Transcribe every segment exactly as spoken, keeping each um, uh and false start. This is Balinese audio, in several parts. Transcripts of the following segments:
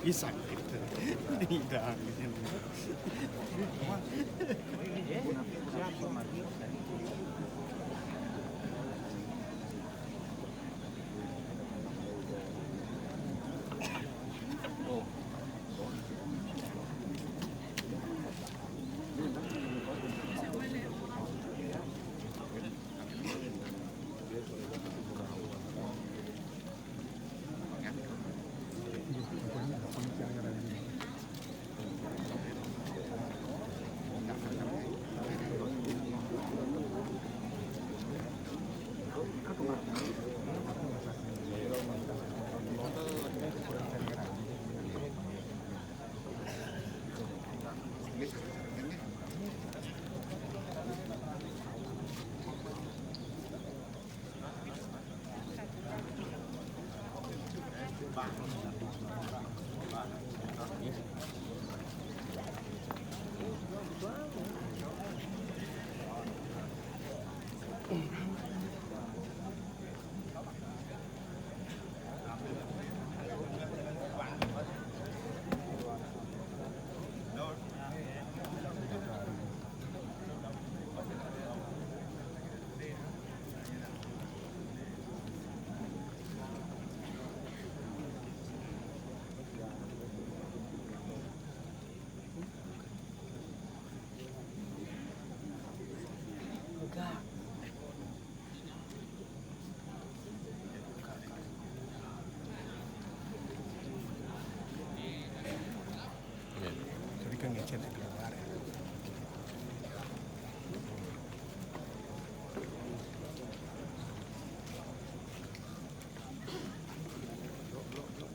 Pisang. Tidak.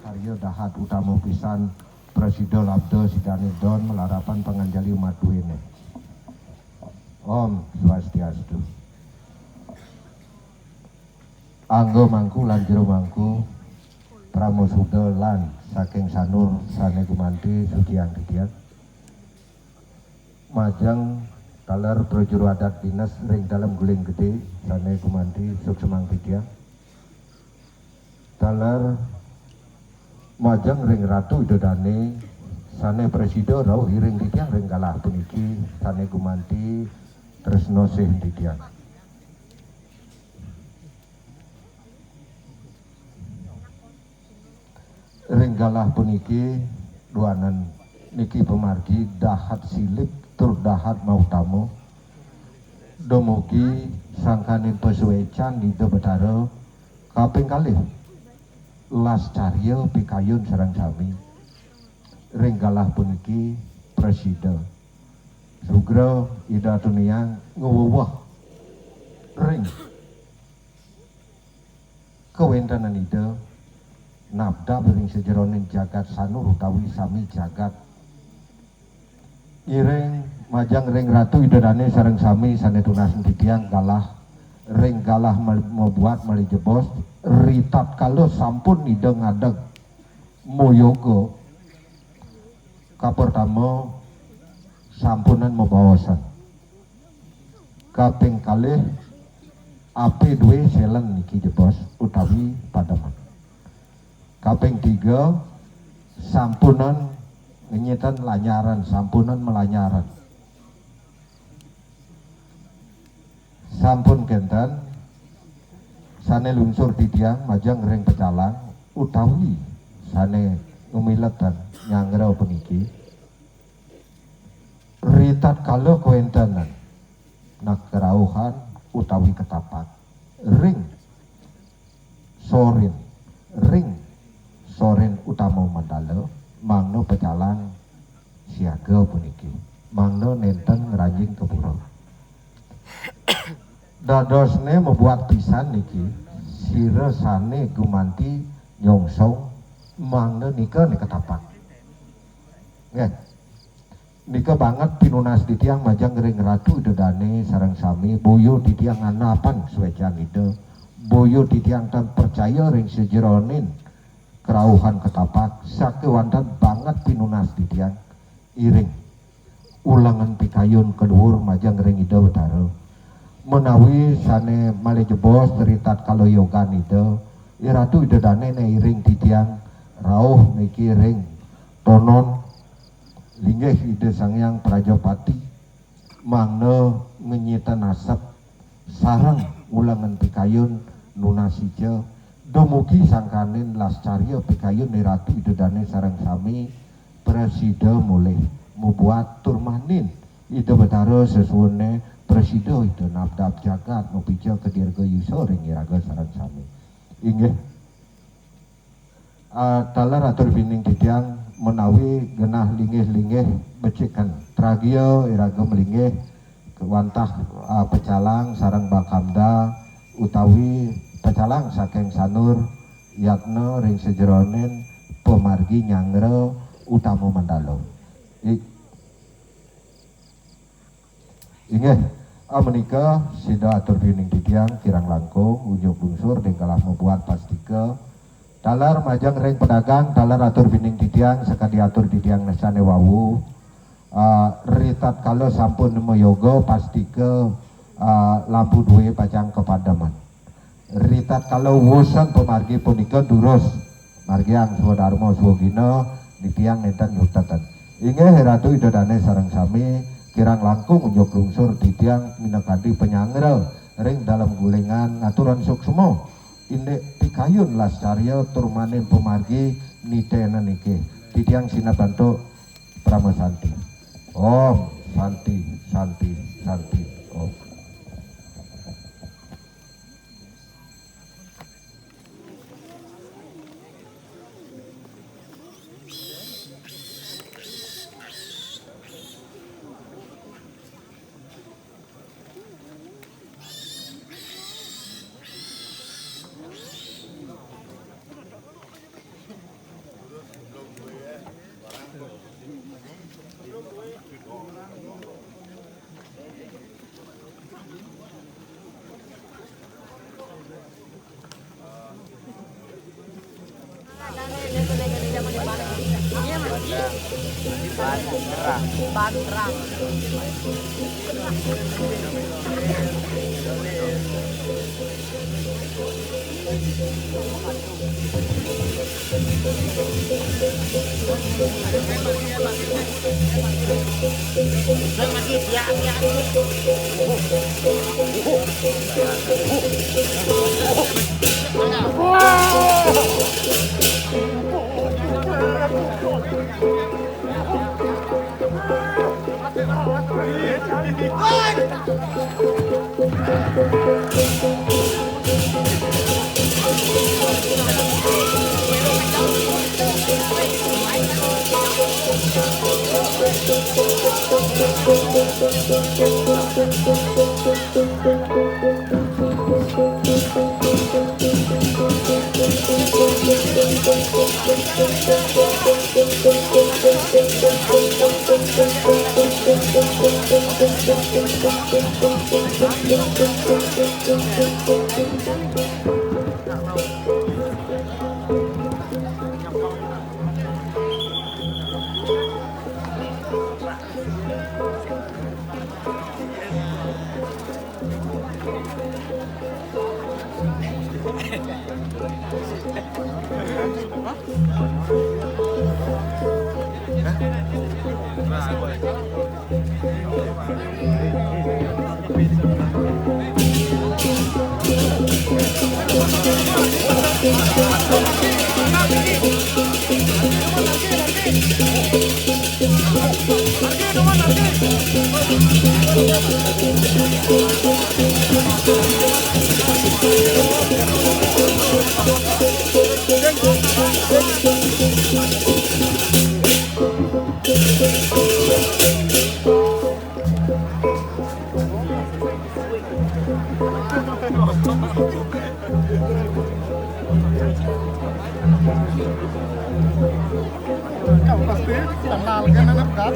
Karya dahat utama pisan prasida labda sidaning don malarapan panganjali umat duéné. Om Swastiastu. Angga mangku lan jero mangku, pramasuda lan saking sanur sané gumanti suciang titiang. Majeng Taler prajuru adat dinas ring Dalem Guling Gedé, sané gumanti suksmang titiang. Taler majeng ring Ratu Ida Dané, sané prasida rauh iring titiang ring galah puniki, sané gumanti tresna sih titiang. Ring galah puniki duaning niki pamargi dahat silib tur dahat mautama. Dumugi sangkaning pasuécan Ida Betara kaping kalih. Lascarya pikayun sareng sami. Ring galah puniki prasida. Sugra Ida tuniang ngweweh ring kawéntenan Ida nabdab ring sajeroning jagat Sanur utawi sami jagat. Ngiring majeng ring Ratu Ida Dané sareng sami sané tunas titiang galah ring galah mal-, mabuat malih jebos, ritatkala sampun Ida ngadeg mayoga. Kapertama, sampunang mabaosan. Kaping kalih, apé dué selen niki jebos utawi pademan. Kaping tiga, sampunang ngenyitan lanyaran, sampunang malanyaran. Sampun kénten, sané lungsur titiang majeng ring pecalang utawi sané ngamiletan nyanggra puniki. Ritatkala kawéntenan, nah, karauhan utawi ketapak ring sorin, ring sorin utama mandala, mangda pecalang siaga puniki, mangda nénten ngranjing ka pura. Dadosné mabuat pisan niki, sira sané gumanti nyongsong, mangda nika né ketapak. Nggih. Nika banget pinunas titiang majeng ring Ratu Ida Dané sareng sami, boya titiang ngandapang suécan Ida, boya titiang tan percaya ring sajeroning karauhan ketapak, sakéwanten banget pinunas titiang iring ulengan pikayun kaduur majeng ring Ida Betara. Menawi sané malih jebos ritatkala yogan Ida, I Ratu Ida Dané né iring titiang rauh niki ring tonon linggih Ida Sang Hyang Prajapati, mangda ngenyitan asep sareng ulengan pikayun nunas ica, dumugi sangkaning lascarya pikayun I Ratu Ida Dané sareng sami prasida mulih mabuat tur manin Ida Betara sesuuné prasida Ida nabdab jagat mapica kadirga yusa ring iraga sareng sami. Inggih. Ah, taler atur pining titiang menawi genah linggih-linggih becikan tragia iraga malinggih wantah, ah, pecalang sareng bakamda utawi pecalang saking Sanur yatna ring sajeroning pamargi nyanggra utama mandala. I-, Inggih, ah, menika sida atur pining titiang kirang langkung, unjuk lungsur, dingkalah mabuat pastika. Taler majeng ring pedagang, taler atur pining titiang, sakadi atur titiang sané wau. Ah, ritatkala sampun mayoga, pastika, ah, lampu dué pacang kapademan. Ritatkala wusan pamargi punika durus, margiang swadarma swagina, titiang nénten nyutetang. Inggih Ratu Ida Dané sareng sami, kirang langkung unjuk lungsur titiang minakadi panyanggra ring Dalem Gulingan ngaturang suksma. Indik pikayun lascarya tur manin pamargi nitena niki. Titiang sineb antuk parama santi. Om Santi, Santi, Santi, Om. Ban kerang. Ban kerang. Pasti kenal kan anak kat.